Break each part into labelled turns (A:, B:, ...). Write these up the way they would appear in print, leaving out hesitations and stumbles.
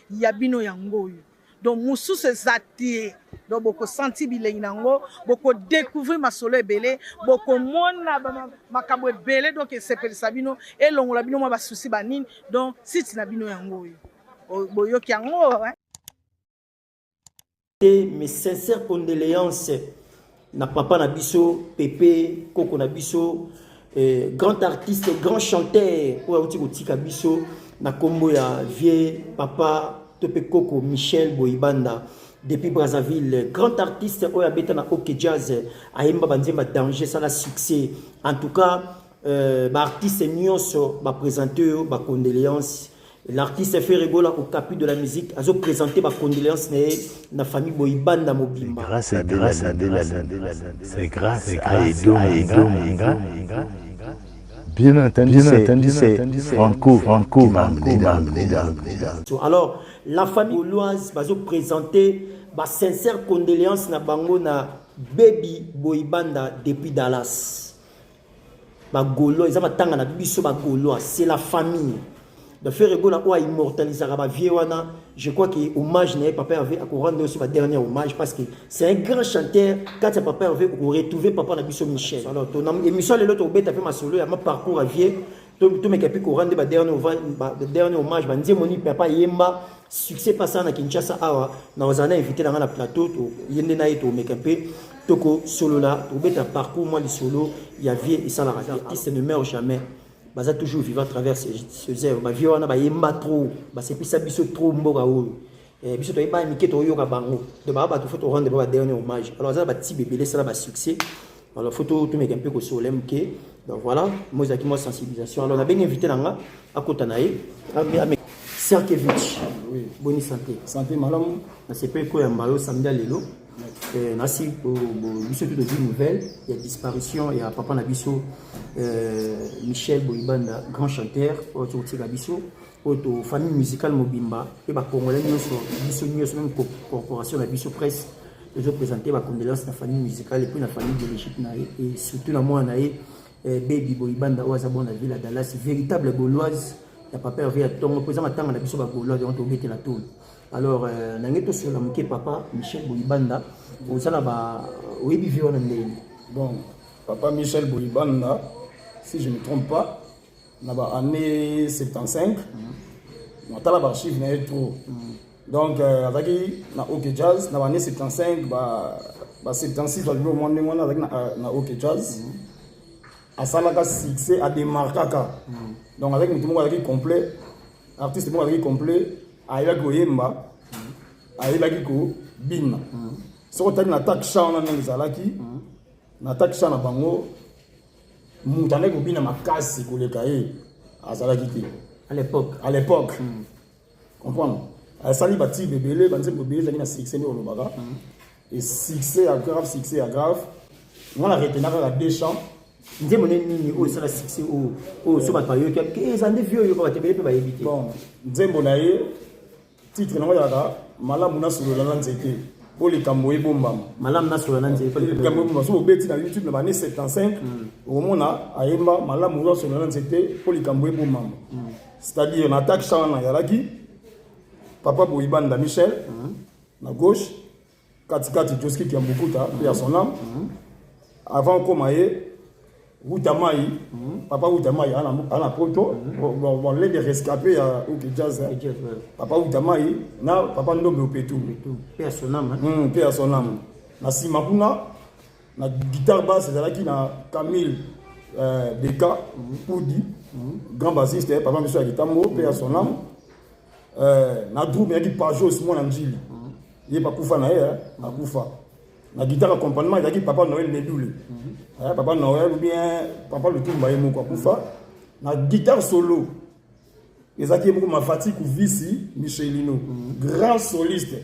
A: Ya bino yango oyo, donc mosusu eza te. Donc bokosanti bilengi na yango, bokodécouvrir masolo ebele, bokomona makambo ebele. Donc esepelisa bino, elongola bino mwa basusi banini. Donc site na bino yango oyo, boyoki yango, hein?
B: Mes sincères condoléances na papa na biso, Pepe, koko na biso, grand artiste, grand chanteur oyo auti kotika biso na nkombo ya vieux papa to mpe koko Michel Boibanda depuis Brazzaville, grand artiste oyo abeta na OK Jazz, ayemba banzemba danger, esala succès. En tout cas, baartiste nyonso baprésente oyo bacondoléance. L'artiste Ferre Gola, au capi de la musique, a présenté ma condoléance na famille Boibanda mobimba.
C: Grâce à grâce à c'est grâce à Edo Manga. Bien entendu, bien entendu, c'est Franco, Franco qui m'a amené dans.
B: Alors, la famille gauloise va présenter ba sincère condoléance na bango na Baby Boibanda depuis Dallas. Ba Gaulois, ils ont tanga na biso ba Gaulois, c'est la famille. De Ferre Gola oyo immortalisaka bavieux wana, je crois que hommage na ye, papa Hervé akorendre aussi ba dernier hommage, parce que c'est un grand chanteur. Kati ya papa Hervé, okoretrouve papa na biso Michel. Alors tona émission lelo, tobeta mpe masolo ya ma parcours ya vieux, tomeka mpe korendre ba dernier hommage, banzembo nini papa yemba, succès pasa na Kinshasa awa. Na ozala na invité na nga na plateau, ye nde na ye tomeka mpe tokosolola, tobeta parcours, mwa lisolo ya vieux. Esalaka te, artiste ne meurt jamais, baza toujours vivant à travers ces œuvres. Bavieux wana bayemba trop, basepisa biso trop mboka oyo. Biso toyeba mike, toyoka bango. Donc baa bato, faut torendre ba dernier hommage. Alors aza na batubes ebele, esala basuccès. Alors faut tomeka mpe kosolola moke. Donc voilà, moi ezalaki mwa sensibilisation. Alors nabengi invité na nga, akota na ye Serkevich.
D: Oui.
B: Boni santé?
D: Santé malamu.
B: Nasepeli koyamba yo samedi ya lelo. Nasi biso tu tozwi nouvelle ya disparition ya papa na biso Michel Boibanda, grand chanteur oyo tokotika biso, oyo to famille musicale mobimba mpe bacongolais nyonso, biso nyonso, même corporation na biso presse, tozoprésente bacondoléance na famille musicale et puis na famille biologique na ye, et surtout na mwana na ye Baby Boibanda oyo aza bona ville ya Dallas, véritable Gauloise ya papa Hervé ya ntongo, mpo eza matanga na biso bagaulois, yango tobetela tolo. Alors nange tosola moke. Papa Michel Boibanda, oza na ba oyebi vieux wana ndenge?
D: Bon, papa Michel Boibanda, si je ne me trompe pas, na ba année 75, natala baarchive na ye trop. Donc azalaki na OK Jazz na ba année 75, ba 76, babiloko mwa ndenge wana. Azalaki na OK Jazz, asalaka succès, ademarkaka. Donc azalaki motu moko azalaki complet, artiste moko azalaki complet, ayebaki koyemba, ayebaki kobina. Soki otali na attaque chant wana, ndenge ezalaki na attaque chant na bango, moto andaki kobina makasi koleka ye azalaki te.
B: À l'époque.
D: À l'époque, comprendre, asali batubes ebele, banzembo ebele ezalaki na succès. Nde olobaka e succès ya grave, succès ya grave. Nga na retenir kaka deux chants.
B: Nzembo nde nini oyo esala succès, oyo so bato bayoki eza nde vieux oyo bato ebele mpe bayebi te?
D: Bon, nzembo na ye, titre nango ezalaka "Malamu nasolola na nzete mpo likambo ebombama".
B: "Malamu nasolola na nzete".
D: Likambo ebombama. So obeti na YouTube na bane 75, okomona ayemba "Malamu nasolola na nzete mpo likambo ebombama". C'est-à-dire na attaque chant wana, ezalaki papa Boibanda Michel na gauche, katikati Joski Kiambukuta, mpe ya son âme. Avant okóma ye Wuta Mai, papa Wuta Mai ana poto, bon, l'un des rescapés ya OK Jazz, papa Wuta Mai na papa Ndombe Opetu.
B: Mpe ya son âme.
D: Mpe ya son âme. Na nsima kuna, na guitare basse, ezalaki na Camille Deka Pudi, grand bassiste, papa biso ya Kitambo, mpe ya son âme. Na drum eyaki Pajos mwana Njili, ye bakufa na ye, akufa. Na guitare accompagnement ezalaki papa Noël Nedule, papa Noël ou bien papa Lutumba, ye moko akufa. Na guitare solo ezalaki ye moko Mafati Kuvisi Michelino, grand soliste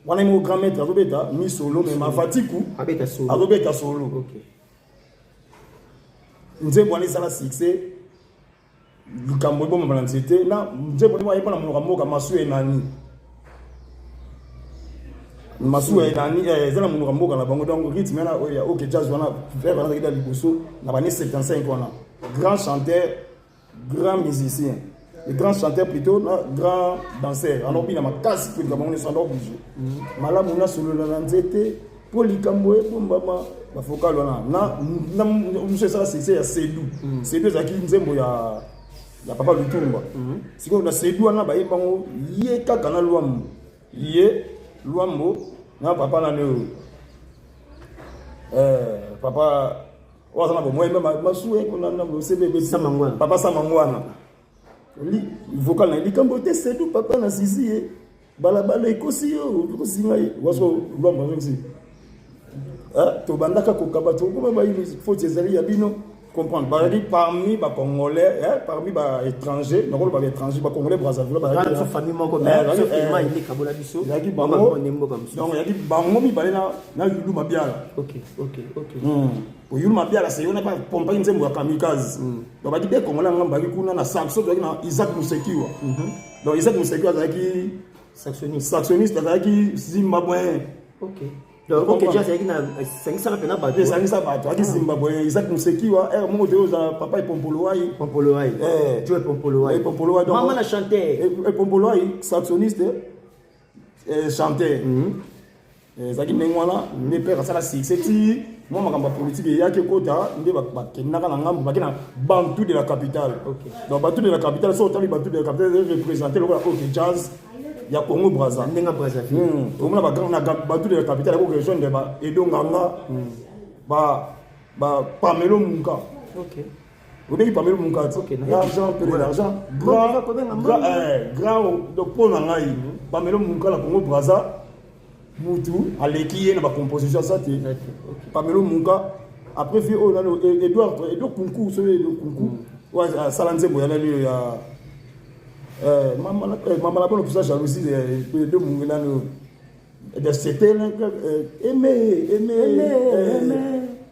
D: wana, ye moko grand maître azobeta mi solo, mais Mafatiku azobeta solo. Nzembo wana esala succès, "Likambo ebomama na nzete", na nzembo ndenge ayeba na monoko ya mboka, "Masu enani", "Masu enani" eza na monoko ya mboka na bango. Donc rythme wana ya OK Jazz wana, frère wana azalaki na liboso na bane 75 wana, grand chanteur, grand musicien. Le grand chanteur plutôt na grand danseur anobina makasi koleka bango nyonso, ando bouge malamu. Nasolola na nzete mpo likambo ebombama. Bavocal wana na mosu esala succès ya Sedu. Sedu ezalaki nzembo ya papa Lutumba. Sikoyo na Sedu wana bayembango ye kaka na Lwambo, ye Lwambo na papa nani oyo, papa oyo aza na bomoi masuwe kuna na osebebe.
B: Samangwana.
D: Papa Samangwana, vocal na likambo te Sedu, papa na sisi ye balabala ekosi yo, ekosi ngai waso. Lwambo azongisi: tobandaka kokaba, tokoma bayini, faute ezali ya bino. Comprendre, bazali parmi bacongolais, parmi baétranger, nakoloba baétranger, bacongolais Brazzaville.
B: Famille moko, mais ekabola biso.
D: Ezalaki bango, donc ezalaki bango mibale na Yulu Mabiala. Yulu Mabiala, se yona pompaki nzembo ya Kamikaze. Donc baki de congolais nga baki kuna na saxo, tozalaki na Isaac Musekiwa. Donc Isaac Musekiwa azalaki
B: saxoniste.
D: Saxoniste, azalaki zimbabwéen.
B: Ok, donc OK Jazz azalaki na esangisaka mpena bato.
D: Esangisa bato, azalaki zimbabwéen Isaac Musekiwa. Ere moko te ozala papa Epompolowai.
B: Pompolowai, Joe Pompolowai.
D: Epompolowai.
B: Mama na chanteur.
D: Epompolowai, saxoniste, chanteur. Ezalaki ndenge wana nde père asala succès ti mwa makambo ya politike eyaki ekota, nde bakendaka na ngambo, bake na Bantu de la Capitale. Donc Bantu de la Capitale, so otali Bantu de la Capitale, représente lokola OK Jazz ya Congo Braza.
B: Ndenge Brazzaville.
D: Omona na Bantu de la Capitale ako rejoindre ba Edo Nganga, ba Pamelo Munka. Obengi Pamelo Munka ti l'argent pe l'argent grand grand. Donc mpo na ngai, Pamelo Munka na Congo Braza, mutu aleki ye na bacomposition aza te. Pamelo Munka, après vie oyo nano Edouard, Edo Kunku, soki Edo Kunku oyo asala nzembo ya nani oyo ya mama na bono pusa jalousie, Edo Mungu nani oyo, c'était aimé, aimé,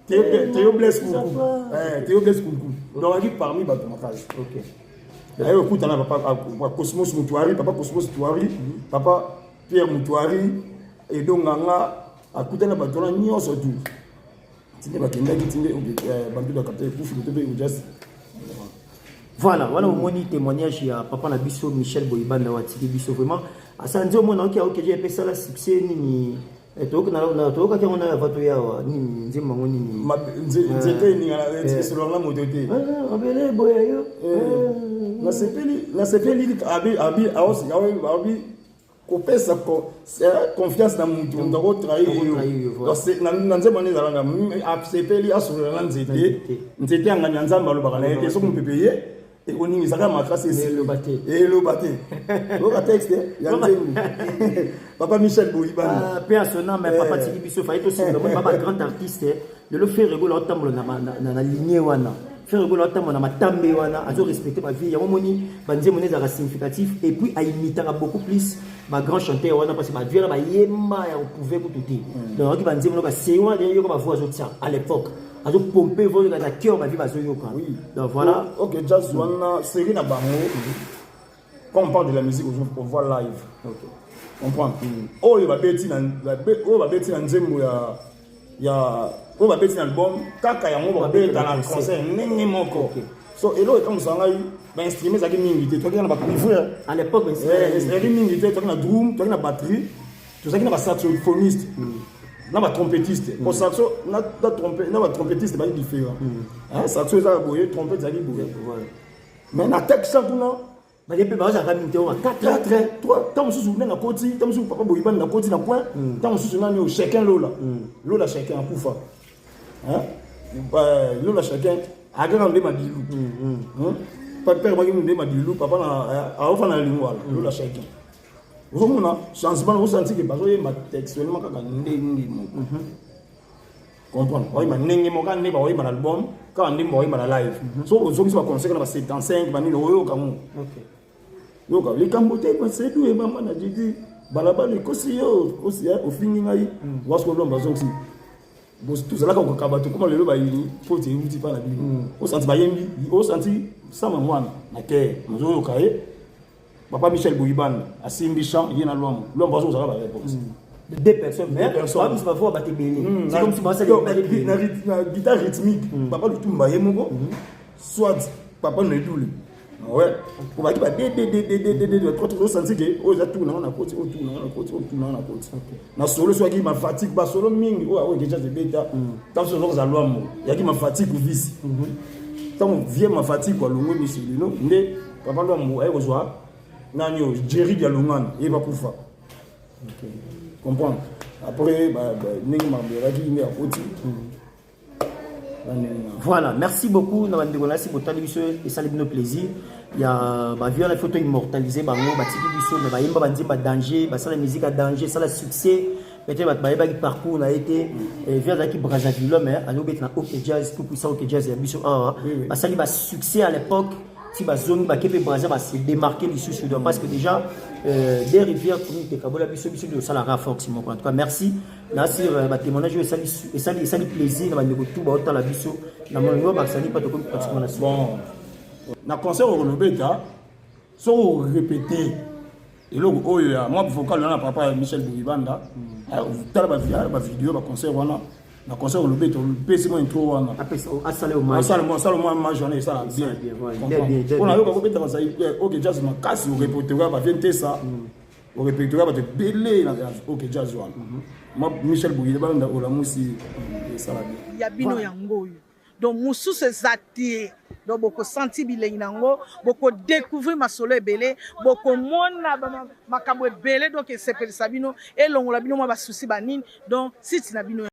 D: Théo Blaise Kunku, Théo Blaise Kunku. Donc aki parmi bato makasi aye okutana papa Cosmos Mutuari, papa Cosmos Tuari, papa Pierre Mutuari, Edo Nganga, akutana bato wana nyonso tu tinde bakendaki, tinde Bantu ya Capitale ekufi moto mpe ojasi.
B: Voilà, wana omoni témoignage ya papa na biso Michel Boyibanda oyo atiki biso. Vraiment asala nzi omona oki aoki epe esala succès nini, toyokaki yango na vato yawa nini, nzembo yango nini?
D: Nzete eningana esolanga moto te.
B: Mabele boya yo.
D: Nasepeli abi kopesa confiance na mutu, moto akotrahir yo. Na nzembo wana ezalaka asepeli asolola na nzete, nzete yangani ya Nzambe alobaka na ye te, soki mopepe ye ekoningisaka makasi,
B: eloba te.
D: Eloba te. Oyoka texte ya nzembo papa Michel Boyibanda.
B: Mpe asona me papa tiki biso, faye tosinga ba grand artiste. Lelo Ferre Gola otambola na ligne wana, Ferre Gola otambola na matambe wana, azorespecte bavie yango. Moni banzembo nde ezalaka significatif et puis aimitaka beaucoup plus bagrand chanteur wana, parce que bavie wana bayemba ya koprouve kutu te. Donc ayoki banzembo no baseri wana, yoka bavoix azotia à l'époque, azopompe voix na cœur, bavie bazoyoka. Donc voilà.
D: OK Jazz wana série na bango. Quand on parle de la musique aujourd'hui, on voit live, comprendre oyo babeti na oyo babeti na nzembo ya oyo babeti na album, kaka yango babeta na concert ndenge moko. So eloko ekamwisa ngai, bainstrument ezalaki mingi te. Toyaki na bacuivre.
B: À l'époque.
D: Ezalaki mingi te. Toyaki na drum, toyaki na batterie, tozalaki na basaxophoniste na batrompettiste. Po saxo na batrompettiste bali différent. Saxo ezaka boye, trompette ezalaki boye. Mais na texte kuna
B: baye mpe bazalaka mingi te,
D: 4, 3. Ntango mosusu ndenge akoti, ntango mosusu papa Boyibani nakoti na coin, ntango mosusu nani oyo, Chacun Lola, Lola Chacun akufa, Lola Chacun akaka nde madilu, père baki nde madilu, papa aofa na Lingwala. Lola Chacun, ozomona changement, osanti ke bazoyemba textuellement kaka ndenge moko. Comprendre, bayemba ndenge moko kaka nde baoyemba na album, kaka ndenge baoyemba na live. So ozongisi baconcert na ba 75 banini, oyoka ngo, yoka likambo te sedu emama na jidi balabala ekosi yo, kosi ofingi ngai wasko. Lomba azongisi: tozalaka kokaka bato, koma lelo bayini, faute euti mpa na bino. Osanti bayembi, osanti sama mwana na kere, ozoyoka ye papa Michel Boyibanda asimbi chant ye na Lwambo, Lwambo azozala baréponse.
B: Deux personnes, mais babiso bavoa bato ebele, c'est comme si basali
D: na guitare rythmique, papa Lutumba ye moko, soit papa Nedule. Ouais, obaki ba dddddd trop trop, osanti ke oyo eza tour nango na koti, oyo tour nango na koti, oyo tour nango na koti na solo. So yaki mafatigue, basolo mingi oyo oyo deja ebeta. Ntango so ozokozala Lwambo, yaki mafatigue visi. Ntango vie mafatigue alongwe, Miselino nde papa Lwambo aye kozwa nani oyo, Jerry Dialungana, ye bakufa, comprendre. Après ndenge makambo ezalaki nde akoti.
B: Voilà, merci beaucoup na bandeko nasi botali biso, esali bino plaisir ya bavie wana. Faut toimmortaliser bango. Batiki biso, mais bayemba banzemba danger, basala musique ya danger, esala succès. Peut-être bato bayebaki parcours na ye te. Vie azalaki Brazzaville, mais azobeta na OK Jazz, tout puissant OK Jazz ya biso awa. Basali basuccès à l'époque, ti bazongi, bake mpe Braza, base démarquer lisusu. Donc parce que déjà des rivières commune tekabola biso, biso nde osalaka force moko. En tout cas, merci nasir batémoignage oyo esali plaisir na bandeko tu baotala biso. Na molongo bakisani mpa tokomi pratiquement na
D: Bon, na concert okolobeta, soki orépété eloko oyo ya mwa vocal wana, papa ya Michel Boyibanda, tala bavideo, baconcert wana, na concert olobeta, opesi mwa intro wana.
B: Asala hommage.
D: Asala mwa hommage wana, esala bien. Mpona yoka kobeta bazali OK Jazz makasi, orépertoire bavie ntesa, orépertoire bato ebele na OK Jazz wana, mwa Michel Boyibanda, olamusi, esala bien.
A: Ya bino yango oyo. Donc mosusu eza te. Donc bokosanti bilengi na yango, bokodécouvrir masolo ebele, bokomona makambo ebele. Donc esepelisa bino, elongola bino mwa basusi banini. Donc site na bino.